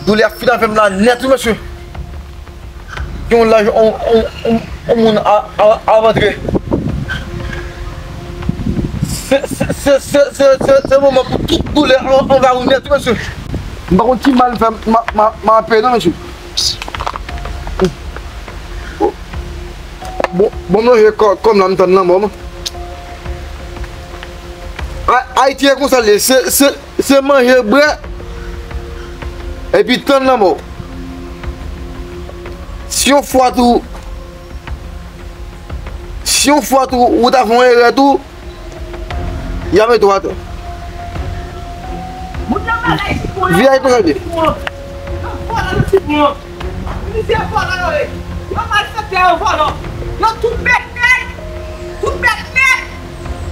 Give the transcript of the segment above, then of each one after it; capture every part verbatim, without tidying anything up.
Doulè ap fin avè m la nèt wi mesye. Gen yon laj on, on, on, on moun a, a, ap antre. Se, se, se moman pou tout doulè an, anvayi w nèt wi mesye. M pa konn ki mal m fè, m a, m a, m a peye non mesye. Bon, bon m lonje kò, kò m la m tann lanmò m. A, Ayiti e konsa l ye, se, se, se manje, bwè, epi tann lanmò. Si yon fwa tou, si yon fwa tou ou ta fè yon erè tou, y a mete w atè. Moun nan bagay sitwon yo. Vye ay konsa l ye. Yo vòlò nan sitwon. Misye vòlò yo ye. Yo malfektè, yo vòlò. Yo tout bèt nèt. Tout bèt nèt.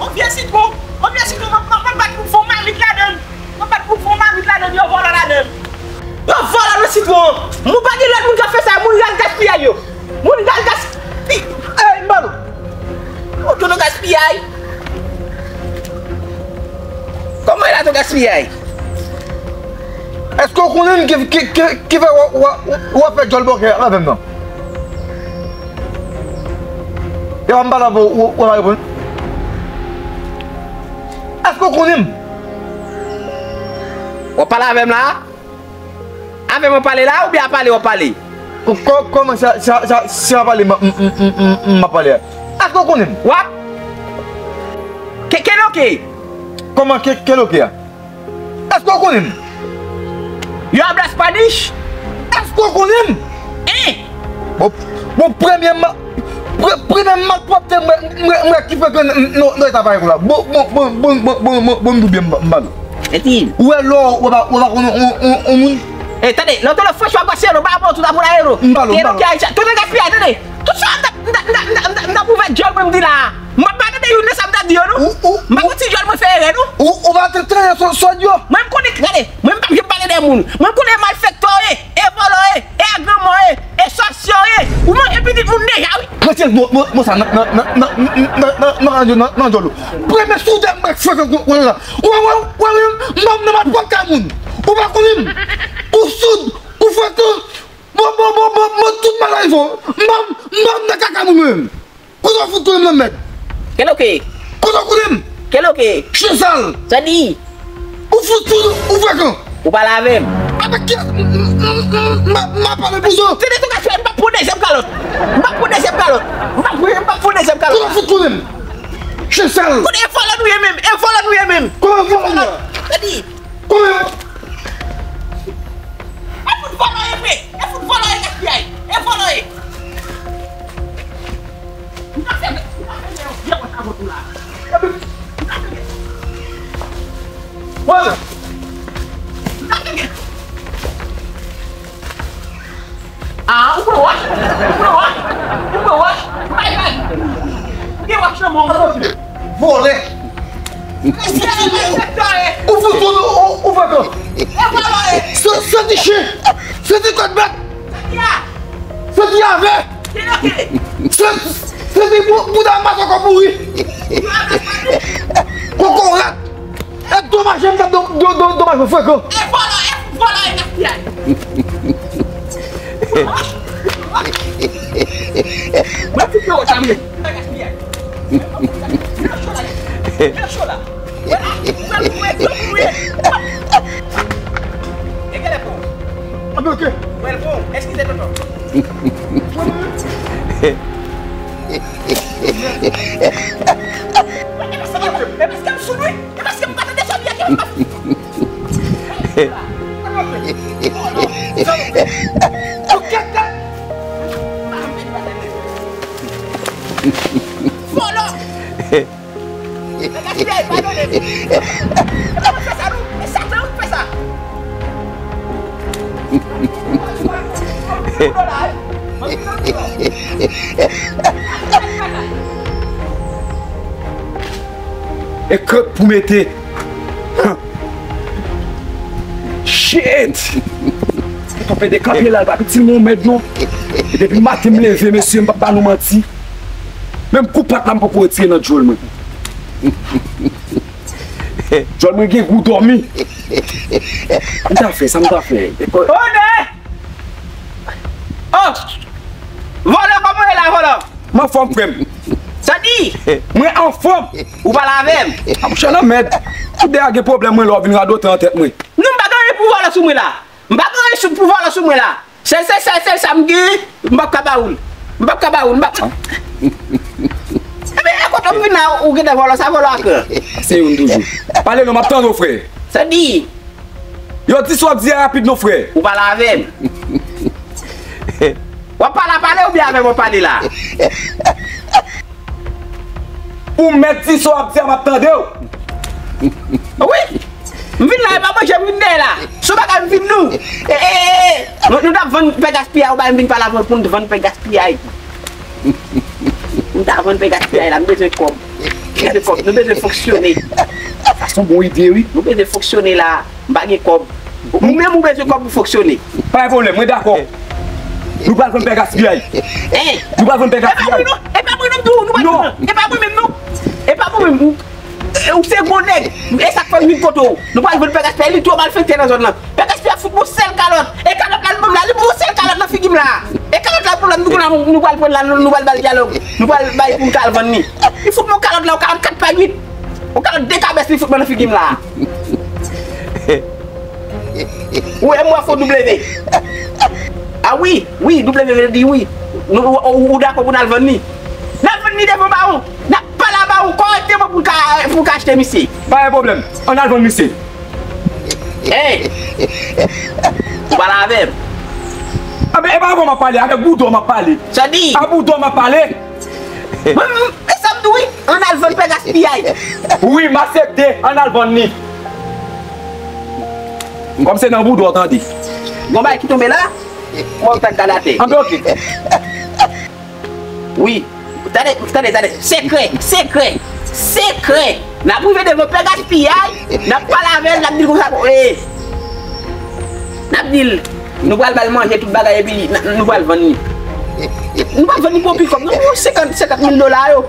On vye sitwon. On vye sitwon, mwen, mwen, mwen bat pou fon mamit ladan l. Mwen bat pou fon mamit ladan l, yo vòlò ladan l. Yo vòlò nan sitwon an. Moun pa gen lòt moun k ap fè sa, moun ral gaspiyay yo. Moun ral gaspi-, ey, m ba nou. Ou tou nou gaspiyay. Kòman e la tou gaspiyay? Èske w konnen m ki, ki, ki, ki fè w, w, w ap fè djòl bòkè avè m nan? E w ap m pale avè w, w, w pa reponn? Èske w konnen m? W ap pale avè m la? Avè mwen pale la oubyen a pale w ap pale? Kò-, kò-, kòman sa, sa, sa, se a pale m, m, m ap pale a? Èske w konnen m? W ap? Ke, keloke? Kòman ke, keloke a? Èske w konnen m? You are Black Spanish? Èske w konnen m? Hein? Bon, bon, premye ma-, pre-, premye malpwòpte m wè, m wè, m wè ki fè ke n, n, nou, nou eta parèy konsa. Bon, bon, bon, m doubyen m, m ba nou. Ou wè lò, ou pa, ou pa konnen on, on, on moun? E, tande, lòt lè franchman, gwa se yo, ba bon, tout a pou la yo. M ba nou, m ba nou. Tout nan gaspiyay, tande. Tout sa, m t ap, m t ap, m t ap, m t ap, m t ap ouvè djòl mwen, m di la. M pa tande youn nan sa m ta di yo, non. M pa konn si djòl mwen fè erè, non. Ou, ou pa tande sòt yo. Mwen, m konnen, gade, mwen, m p ap janm pale de moun. Mwen, m konnen malfektè w ye, e vòlò w ye, e agranmò w ye, e sòsye w ye. Ou manje pitit moun deja, wi. Mwen, se mwen, mwen, mwen sa, nan, nan, nan djòl ou. Premye soudè mwen frekan kon, konsa. Ou wè, wè, wè, wè, m pa nan malpwòpte moun. Ou pa konnen m. Ou soud, ou frekan. Bon, bon, bon, bon, bon, tout bagay fò. M pa, m pa nan kaka moun mwen menm. Kote w fout konnen m nan mèd? Keloke? Kote w konnen m? Keloke? Chen sal! Sa di? Ou fout sou, ou frekan! Ou pale avè m? Avèk kiyès m, m, m, m, m, m ap pale pou sa? Tande tou gaspiyay, m p ap pran dezyèm kalòt. M p ap pran dezyèm kalòt. M p ap pran, m p ap pran dezyèm kalòt. Kote w fout konnen m? Chen sal! Kote e vòlò nou ye menm? E vòlò nou ye menm? Kote e vòlò nou ye? Sa di? Kote e vòlò? E fout vòlò ye vre! E fout vòlò ye gaspiyay! E vòlò ye! M ta fè, m ta fè yon vye wòch avè w la. M ta fè. Wòch! M ta fè. Ah, ou pran wòch? Ou pran wòch? Ou pran wòch? Bay, bay. Ou gen wòch nan men w. Vòlè! Ou fout tout, ou, ou frekan. Se, se ti chen. Se ti kòt bèt. Se ti avè. Se, se ti bou-, bouda masakò pouri. Kokorat. E domaj, m t ap do-, do-, do-, domaj mwen frekan. E vòlò, e vòlò, e gaspiyay. Mwen ti fè wòch la, mwen. Gaspiyay. Mwen cho la. Mwen cho la. Wè la, ou pral pou egzanp ou ye. E genlè pou. Anben, oke. Wè l pou. Eskize tonton. E paske, e paske m soud wi. E paske m pa tande sa byen ke m pa. Vòlò! Nèg gaspiyay, padone m. E pa mwen fè sa non, e Satan wi k fè sa. E krèk pou mete. Shit! Tonton Pede kanpe la, l pa piti moun mèd non. E depi maten m leve, mesye, m p ap ba nou manti. Menm kou pat la, m poko retire nan djòl mwen. Djòl mwen gen gou dòmi. M ta fè, sa m ta fè. Onè! Oh! Vòlò, kòman w ye la, vòlò? M anfòm, frè m. Sa di? Mwen anfòm. Ou pale avè m? A, monchè, nan mèd. Tout de a gen pwoblèm, mwen, lè w vin radote nan tèt mwen. Non, m pa gen anyen pou vòlò sou mwen la. M pa gen anyen sou, pou vòlò sou mwen la. Sèl, sèl, sèl, sèl sa m gen, m p ap ka ba ou l. M p ap ka ba ou l, m p ap. Ebyen, e kote m vin la, ou gentan vòlò, sa vòlò a pran. Se youn toujou. Pale non, m ap tande w, frè. Sa di? Yo, di sa w ap di a rapid non, frè. Ou pale avè m. W ap pale a pale oubyen avè m w ap pale la? Ou mèt di sa w ap di a, m ap tande w. Wi. M vin la, e pa manje m vin dèyè la. Se yon bagay m vin nou. E, e, e, e. Nou, nou t ap vann pè gaspiyay, ou bay m vin pale avè w pou n vann pè gaspiyay. Nou t ap vann pè gaspiyay la, m bezwen kòb. M bezwen kòb, nou bezwen fonksyone. Sa se yon bon ide, wi. Nou bezwen fonksyone la. M pa gen kòb. Ou menm ou bezwen kòb pou fonksyone. Pa gen pwoblèm, mwen dakò. Nou pral vann pè gaspiyay. Hein? Nou pral vann pè gaspiyay. E pa mwen non, e pa mwen non, e pa mwen menm non. E pa mwen menm. E, ou se gwo nèg. E sa k fè m vin kote w. Nou pral vann pè gaspiyay, li twò malfektè nan zòn nan. Pè gaspiyay ap fout m yon sèl kalòt. E kalòt la, li ban m la, li ban m yon sèl kalòt nan figi m la. E kalòt la, pou la, nou konn nou pral pran la, nou, nou pral ba l dyalòg. Nou pral bay pou n ka al vann li. Li fout m yon kalòt la, yon kalòt kat pa uit. Yon kalòt de kabès li fout mwen nan figi m la. Ou wè m wè fò W. A wi, wi, W vle di wi. Nou, ou, ou, ou dakò pou n al vann li? N al vann li devan bawon. N ap pale a bawon kòrèkteman pou n ka, pou n ka achte misye. Pa gen pwoblèm. Ann al vann misye. Hey! Ou pale avè m. Anben, e pa avè w m ap pale, avèk Boudon m ap pale. Sa di? A Boudon m ap pale. Mwen, mwen, e sa m di w wi, ann al vann pè gaspiyay. Wi, m aksepte, ann al vann li. Kòm se nan bouda w tande. Gon bagay ki tonbe la, mwen w t ap gade atè. Anben, oke. Wi. Tande, tande, tande. Sekrè, sekrè, sekrè. N ap rive devan pè gaspiyay, n ap pale avè l, n ap di l konsa, e, n ap di l, nou pral ba l manje, tout bagay, epi n, nou pral vann li. Nou pral vann li pou yon pikòp, non, pou senkant, senkant mil dola yo.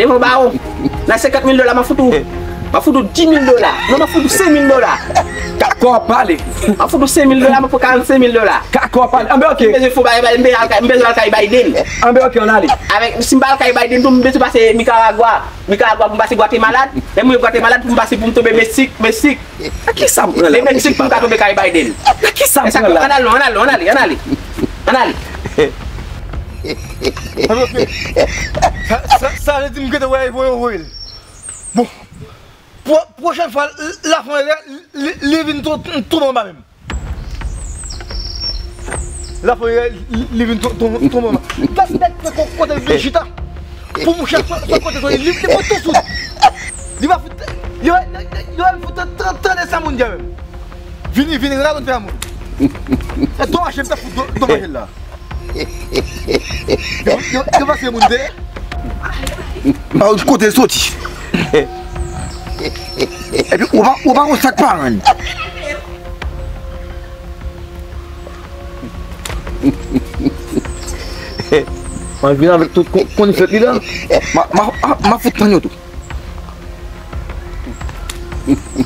Devan bawon. Nan senkant mil dola, m ap fout ou, m ap fout ou dis mil dola. Non, m ap fout ou senk mil dola. Kakò ap pale. M ap fout ou senk mil dola, m ap fout karannsenk mil dola. Kakò ap pale. Anben, oke. M bezwen fè bagay, m bezwen al kay, m bezwen al kay Biden. Anben, oke, ann ale. Avèk, si m pa al kay Biden tou, m bezwen pase Nicaragua. Nicaragua pou m pase Guatemala. Lè m rive Guatemala pou m pase pou m tonbe Meksik, Meksik. Nan kisa m pran la? E Meksik pou m ka tonbe kay Biden. Nan kisa m pran la? Ann ale, ann ale, ann ale, ann ale. Ann ale. Sa, sa, sa vle di m gentan wè voye, voye l. Bon. Pwo-, pwochèn fwa, l-, l-, la fè yon erè, li, li vin tou-, tou-, tonbe anba men m. La fè yon erè, li, li vin tou-, tou-, tonbe anba. Gad nèg fè ko-, kote l vin chita. Pou mouche sot, sot kote sot, li, li pran tou sou li. Li pa fout, li, li, li, li pa fout tan, tan, tande sa moun di a menm. Vini, vini, gade sa moun fè a moun. E domaj, m ta fout do-, domaj la. Yo, yo, yo pase moun de. Pa wè kote l soti. Epi, ou pa, ou pa konn sa k pa rann. Mwen vin avèk tout kon-, konn fèt li la. Ma, ma, ma, ma fout tann yo tou.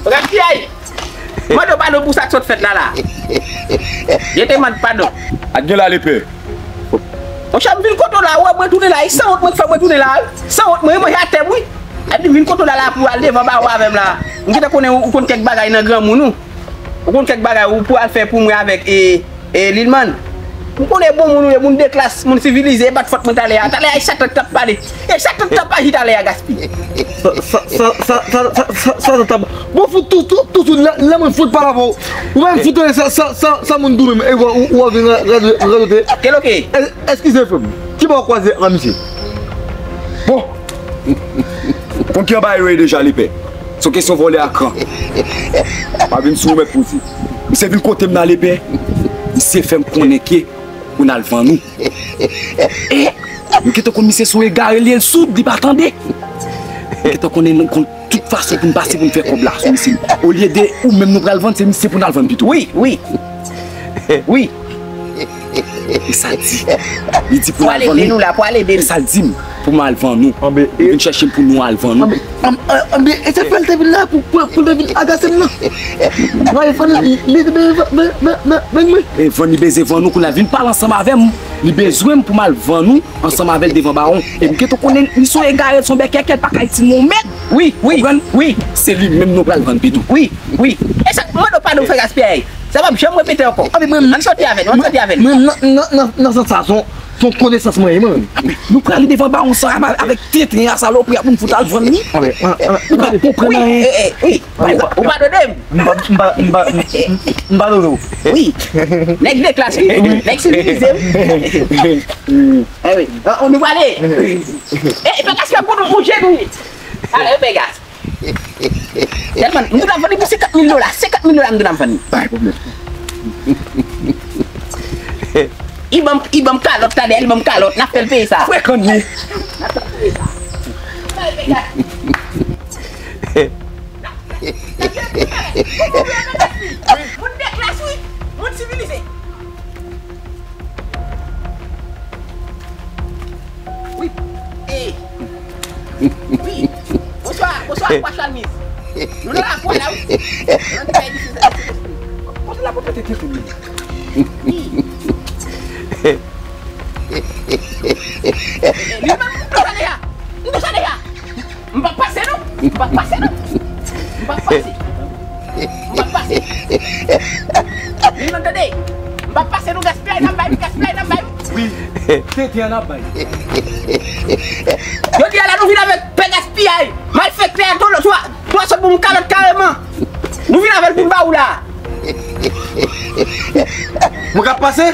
Rèd fyèy! Mande w padon pou sa k sot fèt la la. Yo te mande padon. Ak gen la lepè. Monchè, m vin kote w la, ou wè mwen tounen la, e sanwont mwen k fè mwen tounen la, wi. Sanwont mwen, mwen atè m, wi. Epi m vin kote w la, la pou al devan bawo avè m la. M gentan konnen ou, ou konn kèk bagay nan granmoun ou. Ou konn kèk bagay ou pou al fè pou mwen avèk, e, e, Lilman. M konnen bon moun ou ye, moun de klas, moun sivilize, e pa t fòt mwen talè a. Talè a, e Satan k t ap pale. E Satan k t ap aji talè a, Gaspi. Sa, sa, sa, Satan t ap. Bon, fout tou, tou, tou, tou, lè, lè mwen fout pale avè w. Ou menm fout tande sa, sa, sa, sa moun di w menm. E w, ou, ou vin ra-, ra-, radote. Kèl oke? E, eskize, frè m. Ki bò w kwaze ak misye? Bon. Ou konn ki anba yo ye deja, lepè. Se yon kesyon vòlè a kran. Pa vin sou ou mèt pou di. Misye vin kote m nan, lepè. Misye fè m konnen ke pou n al vann ou. E, m gentan konn misye se yon egare li ye, l soud, li pa tande. M gentan konnen, konn tout fason pou n pase pou n fè kòb la sou misye. Olye de ou menm nou pral vann, se misye pou n al vann pito. Wi, wi. Wi. E sa l di. Li di pou n al vann li. Pou al ede nou la, pou al ede nou. E sa l di m. pou m al vann ou. Anben, li vin chèche m pou nou al vann ou. Anben, anben, e sa k fè l te vin la pou, pou, pou l te vin agase m nan. Mwen vann li, li, li, li, li, li, li, li, li, e vann li bezwen vann ou, kounye a l vin pale ansanm avè m. Li bezwen m pou m al vann ou ansanm avè l devan bawon. E m gentan konnen li se yon egare, l se yon bèkèkè, l pa ka itil mwen yon mèt. Wi, wi, wi. Se li menm nou pral vann pito. Wi, wi. E sa, mande w padon, frè Gaspiyay. Sa p ap janm repete ankò. Ann soti avè l, ann soti avè l. Mwen, nan, nan, nan, nan sans sa, se yon, se yon konesans mwen ye, mwen. Nou prale devan bawon sa avèk tenten a, salopri a pou n fout al vann li. Li pa konprann anyen. Wi, wi, wi. Ou padone m. M pa, m pa, m pa, m, m padone w. Wi. Nèg de klas, wi. Nèg sivilize, wi. Eh wi. Nou prale. E, e pa gaspiye pou nou bouje nou ye. Ale, Pegas. Tèlman, m t ap vann li pou senkant mil dola. Senkant mil dola m t ap vann li. Pa gen pwoblèm. Li ban m, li ban m kalòt, talè, li ban m kalòt, n ap fè l peye sa. Frekan li. N ap fè l peye sa. Sa e Pegas. N ap, n ap, n ap fè l peye sa. Moun de klas, wi. Moun sivilize. Wi. E. Wi. Bonswa, bonswa, Pwa Chalmiz. Nou nan lakou a la, wi. Nan ti kay misye sa, misye espri. Kote la pou pete tete li? Wi. E, e, li menm, m konsa deja. M konsa deja. M p ap pase non. M p ap pase non. M p ap pase. M p ap pase. Li menm tande. M p ap pase non, gaspiyay n ap bay, gaspiyay n ap bay. Wi, tenten an ap bay. Jodi a la nou vin avèk pè gaspiyay. Malfektè a, twa, twa sòt pou m kalòt kareman. Nou vin avè l pou n ba ou la. Mwen ka pase?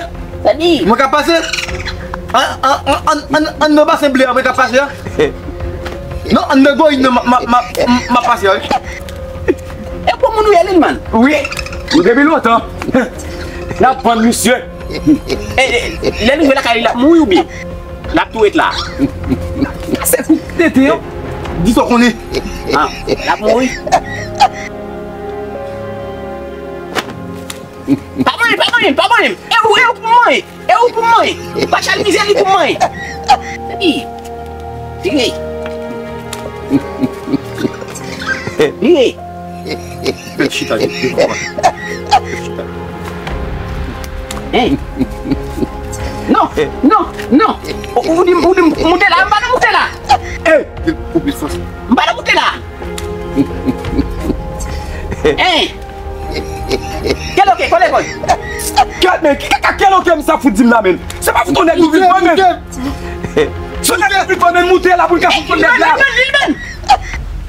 Mwen ka pase? An, an, an, an, an, an nan basen ble a, mwen ka pase a? Non, an nan goyin nan, m, m, m, m, m ap pase a, wi. E bon moun ou ye, Lilman? Wi, depi lontan. N ap vann misye. E, e, lè nou rive lakay li, l ap mouri oubyen? L ap tou ret la. Se kou tete yo. Di sa w konnen. Ah, l ap mouri. Pa manyen, pa manyen, pa manyen. E ou, e ou pou manyen. E ou pou manyen. Pa chalmize li pou manyen. Epi, vire. Vire. Bèl chita, chita. Hein? Non, non, non. Ou, ou di, ou di moute la, m pa nan moute la. Eh, ou plis fòs. M pa nan moute la. Hein? Kèl oke, kole kòd. Gad, men, ki kaka kèl oke misye ap fout di m la, men? Se pa fout yon nèg ki vin vann, men. Se yon nèg ki vin vann, men moute la pou l ka fout nèg la. Lilman, Lilman, Lilman.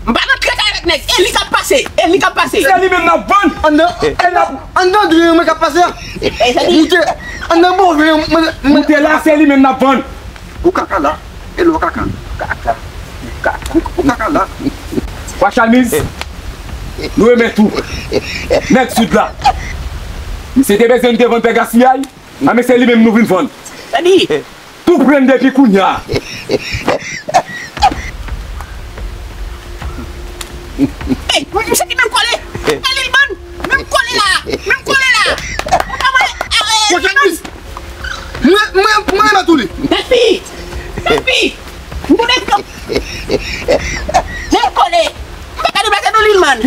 M pa nan trèt avèk nèg. E li k ap pase. E li k ap pase. Se li menm n ap vann. Anndan, anndan, anndan dri mwen k ap pase a. E, e, sa di. Moute, anndan bon, mwen, mwen, mwen. Moute la, se li menm n ap vann. Ou kaka la. E lè w kaka. Kaka. Ou, ou kaka la. Pwa Chalmiz, nou renmen tou. Nèg Sid la. Misye te bezwen n te vann pè gaspiyay. A, men se li menm nou vin vann. Sa di. Tou pran depi kounye a. Ey, misye ki menm kole. Ey, Lilman, menm kole la. Menm kole la. Ou pa wè, ah, eh, Lilman. Mwen, mwen, mwen renmen tou li. Tèt fi. Tèt fi. M konnen. Menm kole. M pa ka deplase nou, Lilman.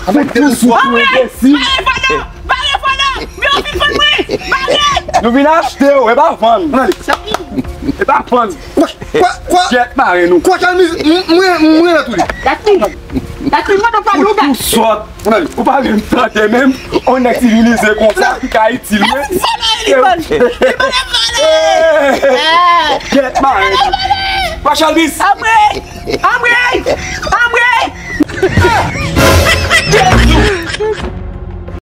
Fout ou sou tou, enbesil. Bare fò non! Bare fò non! Men w fin vann mwen! Bare! Nou vin achte w, e pa vann. Ann ale. E pa vann. Kwa, kwa, kwa. Jèt mare nou. Kwa kalmi, m, mwen, mwen nan tou li. Gad fi. Gad fi, mwen nan pa nou gad. Fout ou sòt. Ann ale. Ou pa menm tande menm. On nèg sivilize konsa ki ka itil mwen. Gad fi vòlè, Lilman. Lilman ap vòlè. Jèt mare nou. Pwa Chalmiz. Apre. Anmwey!